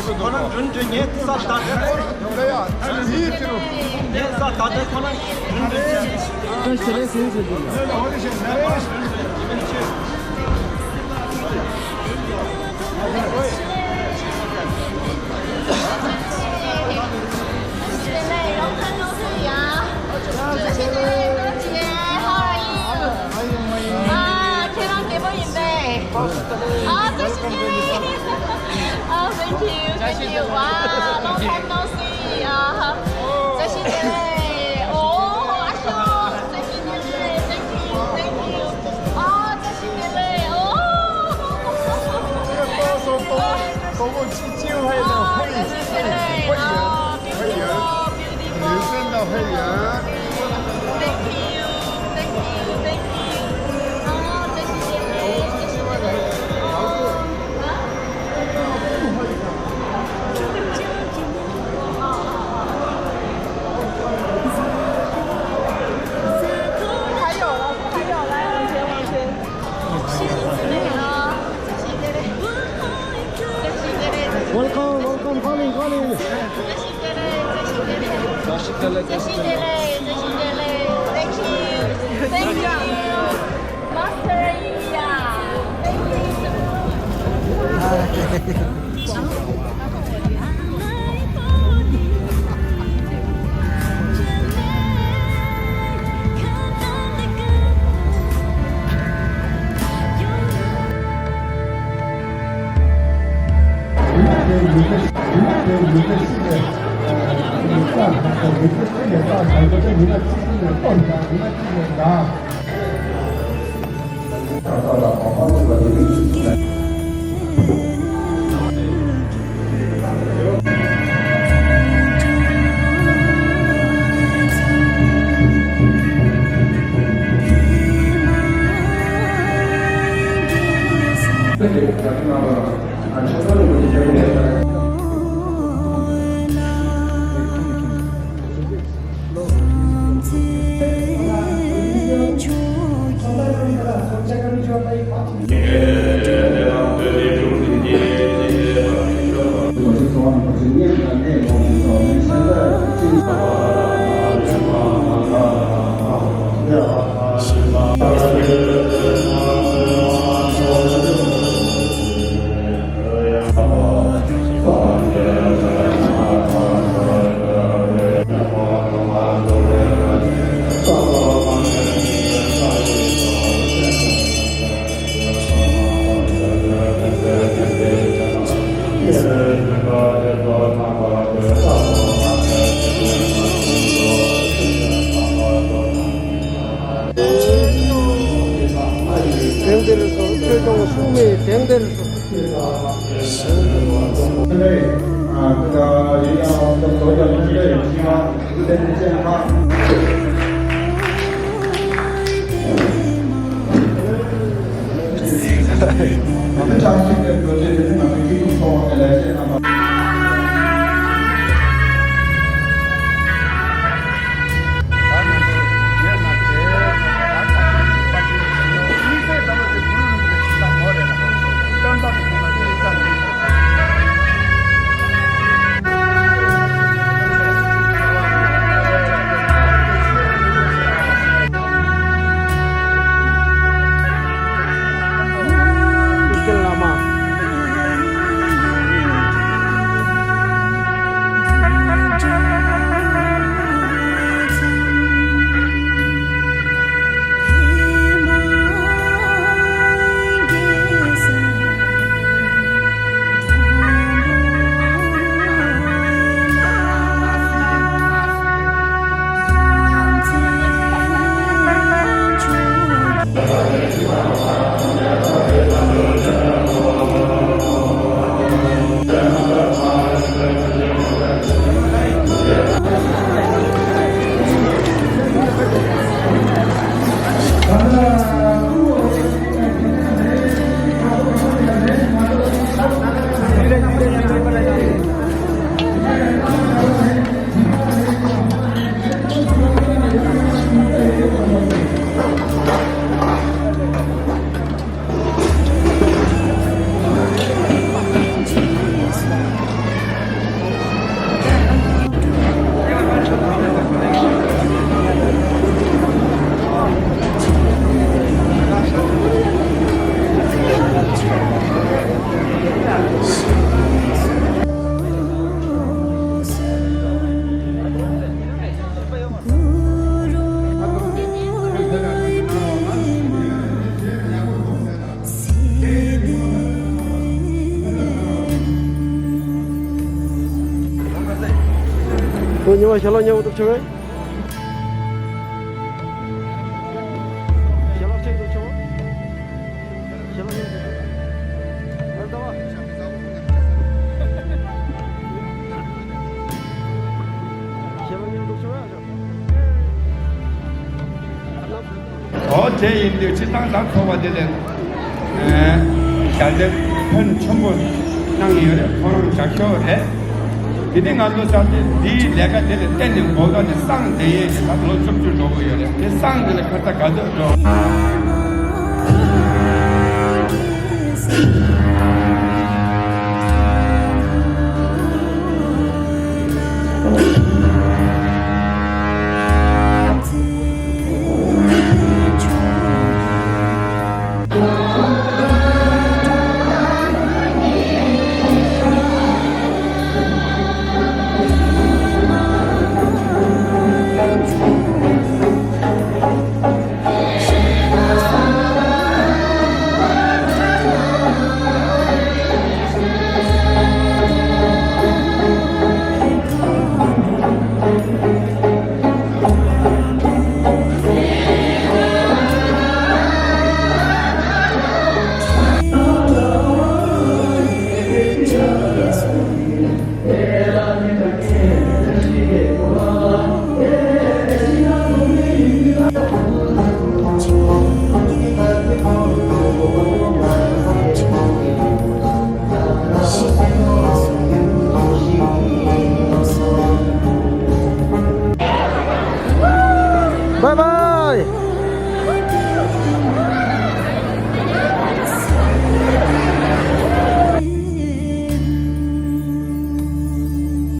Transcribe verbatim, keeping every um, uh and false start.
ཁོ་རང་མགྲོན་མགྲོན་ངས་ས་ད་ཁོ་རང་ངས་ས་ད་ཁོ་རང་མགྲོན་མགྲོན་ངས། Ah, thank you, thank you. Wow, long time no see. Ah, བཀྲ་ཤིས་བདེ་ལེགས། Oh, ཨ་ཤོ། བཀྲ་ཤིས་བདེ་ལེགས། Thank you, thank you. Ah, བཀྲ་ཤིས་བདེ་ལེགས། Oh. ཏོག་ཙམ་ཏོག་ཏོག་པོ་གཅིག་གཅིག་ཕ་ཡི་ན་ཕ་ཡི་ཕ་ཡི་ཕ་ཡི། ལུས་སེམས་དང་ཕ་ཡི། Welcome, welcome, calling, calling. Thank you. Thank you. Master Iya. Thank you. དེང་འདིར་སོང་། ཆོས་སྐྱོང་སྲུང་མའི་དེང་འདིར་སོང་། ཞལ་ལག་ཉན་འདུག་ཆེ་བས། ཞལ་ལག་ཆེན་འདུག་ཆེ་བ། ཞལ་ལག་ཉན་འདུག་ཆེ་བ། ཞལ་ལག་ཉན་འདུག་ཆེ་བ། འོ་དེ་ཡིན་དུས་སྤྱིར་བཏང་ད་ཚོགས་པ་དེ་ལས་ཞལ་འདེབས་ཕོན་ཆེན་པོ་གནང་ཡོད་རེད། ཁོ་རང་བཞག་ཤོག་རེད། དེ་ནི་ང་ཚོ་ས་དེ་འདིའི་ལས་ཀ་དེ་ལས་གཏན་ནས་འགོ་ཐོག་ནས་སང་བསྡད་ཡས་ཀྱི་ད་ལོ་བཅུ་བཅུ་འགྲོ་གི་ཡོད་རེད། དེ་སང་དེ་ལ་ཁ་ཚ་དགའ་ཚོར་འགྲོ། Bye bye.